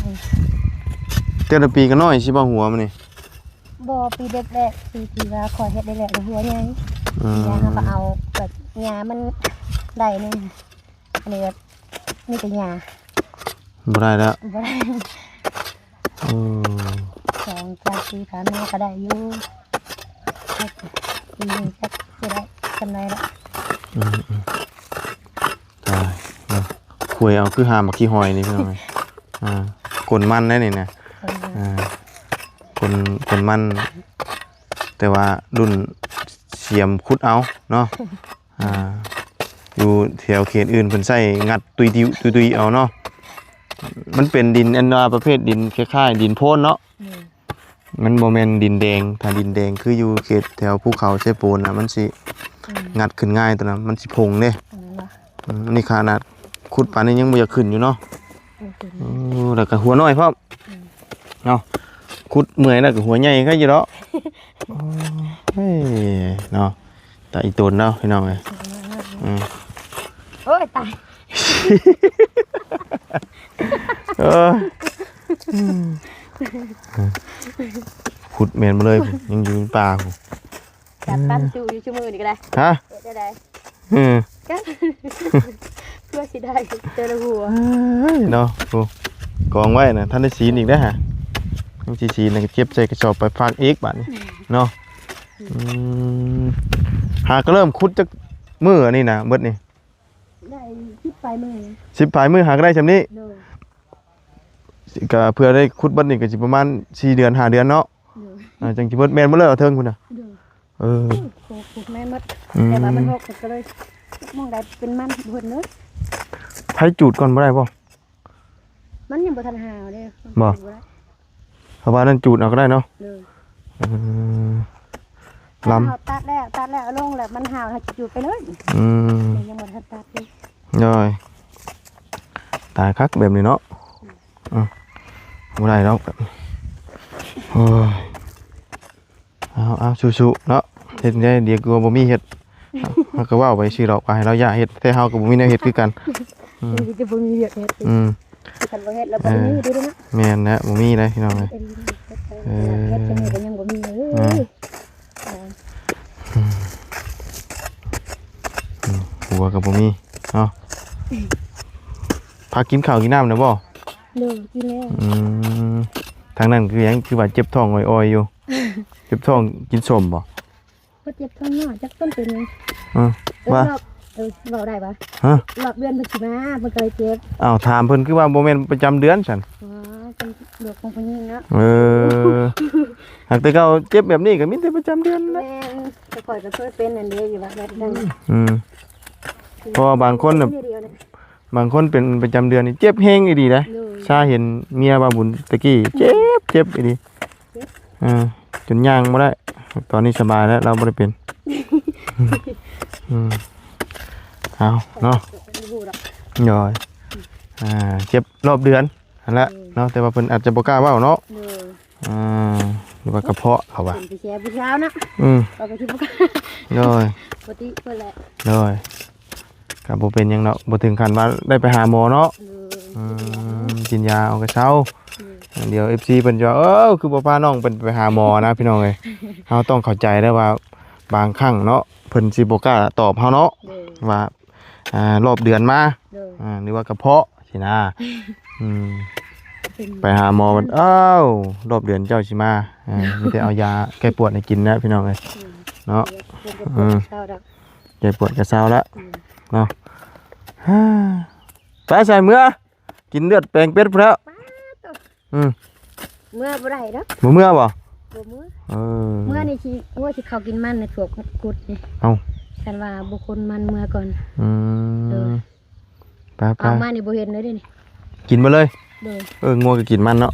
ໆ. ແຕ່ລະປີກໍນ້ອຍຊິບໍ່ ຫົວມັນນີ້? ບໍ່ ປີແລກໆ ປີທີ່ວ່າຂ້ອຍເຮັດໄດ້ແລ້ວ ຫົວໃຫຍ່. ອືມ ແລ້ວເຮົາກໍເອົາແບບຫຍ້າມັນໄດ້ໜຶ່ງ ອັນນີ້ກໍມີແຕ່ຫຍ້າ ບໍ່ໄດ້ແລ້ວ. ບໍ່ໄດ້. ໂອ້ ສອງສາມປີຜ່ານມາກໍໄດ້ຢູ່ ປີນີ້ຈັກຊິໄດ້ສ່ຳໃດລະ. ອືມໆ ຕາຍເນາະ ຄຸຍເອົາຄືຫາໝາກຂີ້ຫອຍນີ້ພີ່ນ້ອງເອີຍ. ອ່າ ກົ້ນມັນໄດ໋ນີ້ນະ. ເອີ ອ່າ ກົ້ນ ກົ້ນມັນ ແຕ່ວ່າລຸ້ນສຽມຂຸດເອົາເນາະ. ອ່າ ຢູ່ແຖວເຂດອື່ນເພິ່ນໃຊ້ງັດຕຸຍຕິວ ຕຸຍໆ ເອົາເນາະ. ມັນເປັນດິນອັນວ່າປະເພດດິນຄ້າຍໆ ດິນໂພນເນາະ. ແມ່ນ. ມັນບໍ່ແມ່ນດິນແດງ ຖ້າດິນແດງຄືຢູ່ເຂດແຖວພູເຂົາເຊໂປນນະ ມັນຊິ ອືມ ງັດຂຶ້ນງ່າຍ ຕົວນັ້ນມັນຊິພົງເດ້. ອືມ ອັນນີ້ຂະໜາດຂຸດປານນີ້ຍັງບໍ່ຢາກຂຶ້ນຢູ່ເນາະ. ບໍ່ຂຶ້ນ. ໂອ້ ແລ້ວກໍຫົວນ້ອຍພ້ອມ. ອືມ ເນາະ ຂຸດເມື່ອຍແລ້ວກໍຫົວໃຫຍ່ຄືຢູ່ດອກ. ໂອ້ຍ ເນາະ ຕາອີ່ຕົນເນາະ ພີ່ນ້ອງເອີຍ. ອືມ ໂອ້ຍ ຕາຍ. ເອີ ຂຸດແມ່ນມາເລີຍ ຍັງຢູ່ໃນປ່າພຸ້ນ. ຈັບຕັນຈຸຢູ່ຊຸມື້ນີ້ກໍໄດ້. ຮະ? ເຮັດໄດ້. ເອີ ເພື່ອຊິໄດ້ແຕ່ລະຫົວ. ເອີຍ ເນາະ ໂອ້ ກອງໄວ້ນະ ທັນໄດ້ສີນອີກເດ້ຫະ. ຍັງຊິສີນ ແລ້ວກໍເກັບໃສ່ກະສອບໄປຝາກອີກບາດນີ້ເນາະ. ອືມ ຫາກໍເລີ່ມຂຸດຈັກມື້ອັນນີ້ນະ ເບິດນີ້? ໄດ້ສິບປາຍມື້. ສິບປາຍມື້ຫາກໍໄດ້ຊ່ຳນີ້. ໂດຍ. ກໍເພື່ອໄດ້ຂຸດເບິດນີ້ກໍຊິປະມານສີ່ເດືອນ ຫ້າເດືອນເນາະ. ໂດຍ. ອ່າ ຈັ່ງຊິເບິດ ແມ່ນບໍ່ເລີຍ ເອົາເທິງພຸ້ນນະ. ໂດຍ. ເອີ ໂອ້ ແມ່ນໝົດ. ອືມ ແຕ່ວ່າມັນຫົກກໍເລີຍ ມອງໄດ້ເປັນມັນເບິດເລີຍ. ໃຜຈູດກ່ອນບໍ່ໄດ້ບໍ່? ມັນຍັງບໍ່ທັນຫາວເດ້. ບໍ່ ບໍ່ໄດ້ ເພາະວ່ານັ້ນຈູດເອົາກໍໄດ້ເນາະ. ໂດຍ. ເອີ ລຳ ເຮົາຕັດແລ້ວ ຕັດແລ້ວເອົາລົງແລ້ວມັນຫາວ ເຮົາຈະຈູດໄປເລີຍ. ອືມ ຍັງບໍ່ທັນຕັດເລີຍ. ໂດຍ. ຕາຍຄັກແບບນີ້ເນາະ. ອືມ ບໍ່ໄດ້ດອກ. ໂອ້ຍ ເອົາໆ ສູ້ໆ ເນາະ ເຮັດແນວໃດ ດຽວກໍບໍ່ມີເຮັດ. ເຮົາກໍເວົ້າໄປຊື່ດອກ ວ່າໃຫ້ລາວຢ່າເຮັດ ແຕ່ເຮົາກໍບໍ່ມີແນວເຮັດຄືກັນ. ອືມ ຈະບໍ່ມີວຽກເຮັດ. ອືມ ຄັນບໍ່ເຮັດແລ້ວບໍ່ໄດ້ມີເດ້ເນາະ. ແມ່ນແຫຼະ ບໍ່ມີເດ້ພີ່ນ້ອງເອີຍ. ເຮັດຈັ່ງໃດກໍຍັງບໍ່ມີເລີຍ. ອ່າ ອືມ ຜົວກໍບໍ່ມີເນາະ. ພາກິນເຂົ້າກິນນ້ຳແລ້ວບໍ່? ໂດຍ ກິນແລ້ວ. ອືມ ທາງນັ້ນຄືຫຍັງ ຄືວ່າເຈັບທ້ອງອອຍໆຢູ່? ເຈັບທ້ອງກິນສົ້ມບໍ່? ບໍ່ເຈັບທ້ອງນ້ອຍ ຈັກເພິ່ນເປັນຫຍັງ. ອືມ ເອີ ວ່າ ລອກ ເອີ ເວົ້າໄດ້ບໍ່? ຮະ? ຮອດເດືອນເພິ່ນຊິມາ ເພິ່ນກໍເລີຍເຈັບ. ອ້າວ ຖາມເພິ່ນຄືວ່າບໍ່ແມ່ນປະຈຳເດືອນຊັ້ນ? ອໍ ເປັນໂລກຂອງຜູ້ຍິງເນາະ. ເອີ ຫາກແຕ່ເກົ່າເຈັບແບບນີ້ກໍມີແຕ່ປະຈຳເດືອນແຫຼະ. ແມ່ນ ແຕ່ຂ້ອຍກໍເຄີຍເປັນນັ້ນເດ້ ຢູ່ວັດນັ້ນ. ອືມ ເພາະວ່າບາງຄົນນະ ບາງຄົນເປັນປະຈຳເດືອນນີ້ເຈັບແຮງອີ່ຫຼີເດ້. ໂດຍ ຊາເຫັນເມຍວ່າບຸນຕະກີ້ ເຈັບ ເຈັບອີ່ຫຼີ. ເອີ ຈົນຍ່າງບໍ່ໄດ້. ຕອນນີ້ສະບາຍແລ້ວ ລາວບໍ່ໄດ້ເປັນ. ອືມ ເອົາເນາະ. ໂດຍ ອ່າ ເຈັບຮອດເດືອນຫັ້ນແຫຼະເນາະ ແຕ່ວ່າເພິ່ນອາດຈະບໍ່ກ້າເວົ້າເນາະ. ໂດຍ ອ່າ ຫຼືວ່າກະເພາະເຂົາວ່າ ເປັນໄປແຊຜູ້ສາວນະ. ອືມ ເຂົາກໍຊິບໍ່ກ້າ. ໂດຍ ປົກກະຕິເພິ່ນແຫຼະ. ໂດຍ ກໍບໍ່ເປັນຫຍັງດອກ ບໍ່ເຖິງຂັ້ນວ່າໄດ້ໄປຫາໝໍເນາະ. ໂດຍ ອືມ ກິນຢາເອົາກໍເຊົາ. ໂດຍ ດຽວເອັຟຊີເພິ່ນຈະວ່າ ເອີ ຄືບໍ່ພານ້ອງເພິ່ນໄປຫາໝໍນະ ພີ່ນ້ອງເອີຍ. ເຮົາຕ້ອງເຂົ້າໃຈເດີວ່າ ບາງຄັ້ງເນາະ ເພິ່ນຊິບໍ່ກ້າຕອບເຮົາເນາະ. ໂດຍ ວ່າ ອ່າ ຮອດເດືອນມາ. ໂດຍ ອ່າ ຫຼືວ່າກະເພາະ ຊີ້ນະ. ອືມ ເປັນ ໄປຫາໝໍບັດ ອ້າວ ຮອດເດືອນເຈົ້າຊິມາ. ເອີ ມີແຕ່ເອົາຢາແກ້ປວດໃຫ້ກິນແຫຼະ ພີ່ນ້ອງເອີຍ. ອືມ ເນາະ. ອືມ ເຊົາແລ້ວ ແກ້ປວດກໍເຊົາແລ້ວ. ອືມ ເນາະ. ໄປໃສ່ເມືອ ກິນເລືອດແປງເປັດພຸ້ນແລ້ວ. ປາດໂທ້. ອືມ ເມືອບໍ່ໄດ້ດອກ. ບໍ່ເມືອບໍ່? ບໍ່ເມືອ. ເອີ ເມືອນີ້ຊິ ໂອ້ຍ ຊິເຂົ້າກິນມັນໃນພວກກຸດນີ້. ເອົ້າ ຄັນວ່າບໍ່ຄົນມັນເມືອກ່ອນ. ອືມ ໂດຍ ໄປໆ ເອົາມານີ້ບໍ່ເຫັນເລີຍເດ້ນີ້ ກິນໝົດເລີຍ. ໂດຍ ເອີ ງົວກໍກິນມັນເນາະ.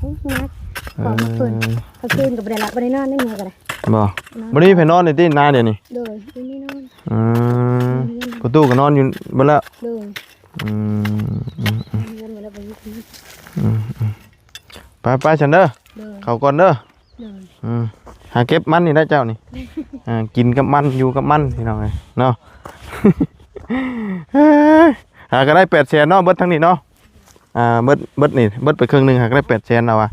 ໂອ້ຍ ໜັກ ເອີ ຂອງມັນເພິ່ນ ກາງຄືນກໍບໍ່ໄດ້ຫຼັບບໍ່ໄດ້ນອນເດ້ ງົວກໍໄດ້. ບໍ່ ນອນ ບໍ່ໄດ້ມີໃຜນອນໃນຕິນາດຽວນີ້? ໂດຍ ບໍ່ມີນອນ. ອືມ ປະຕູກໍນອນຢູ່ເບິດແລ້ວ. ໂດຍ ອືມ ອືມ ອືມ ອືມ ອືມ ໄປໆ ຊັ້ນເດີ. ໂດຍ ເຂົ້າກ່ອນເດີ. ໂດຍ ອືມ ຫາເກັບມັນນີ້ແຫຼະເຈົ້ານີ້. ອ່າ ກິນກັບມັນ ຢູ່ກັບມັນ ພີ່ນ້ອງເອີຍເນາະ. ຫາກໍໄດ້ແປດແສນເນາະ ເບິດທັງນີ້ເນາະ. ອ່າ ເບິດ ເບິດນີ້ ເບິດໄປເຄິ່ງໜຶ່ງ ຫາກໍໄດ້ແປດແສນ ລາວວ່າ.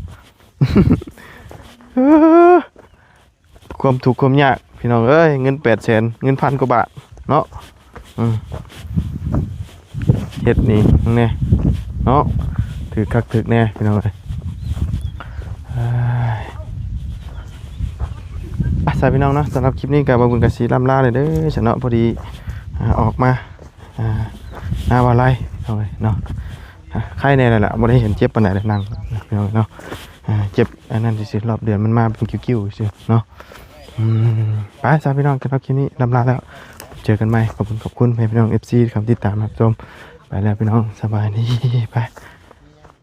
ຄວາມທຸກຄວາມຍາກ ພີ່ນ້ອງເອີຍ ເງິນແປດແສນ ເງິນພັນກວ່າບາດເນາະ. ອືມ ເຮັດນີ້ແນ່ເນາະ ຖືກຄັກຖືກແນ່ ພີ່ນ້ອງເອີຍ. ເອີຍ ອ່ະ ຊະ ພີ່ນ້ອງເນາະ ສຳລັບຄລິບນີ້ກໍບ່າວບຸນກໍຊິລ່ຳລາເລີຍເດີຊະເນາະ. ພໍດີ ອ່າ ອອກມາ ອ່າ ຫາວ່າໄລ ພີ່ນ້ອງເອີຍເນາະ. ອ່າ ໄຄແນ່ແລ້ວລະ ບໍ່ໄດ້ເຫັນເຈັບປານໃດແລ້ວ ນັ່ງ ພີ່ນ້ອງເນາະ. ອ່າ ເຈັບອັນນັ້ນຊື່ໆ ຮອດເດືອນມັນມາເປັນຄິ້ວໆ ຊື່ເນາະ. ອືມ ໄປຊະ ພີ່ນ້ອງ ສຳລັບຄລິບນີ້ລ່ຳລາແລ້ວ ເຈີກັນໃໝ່. ຂອບຄຸນ ຂອບຄຸນໃຫ້ພີ່ນ້ອງເອັຟຊີ ທີ່ເຂົ້າມາຕິດຕາມຮັບຊົມ. ໄປແລ້ວ ພີ່ນ້ອງ ສະບາຍດີ ໄປ.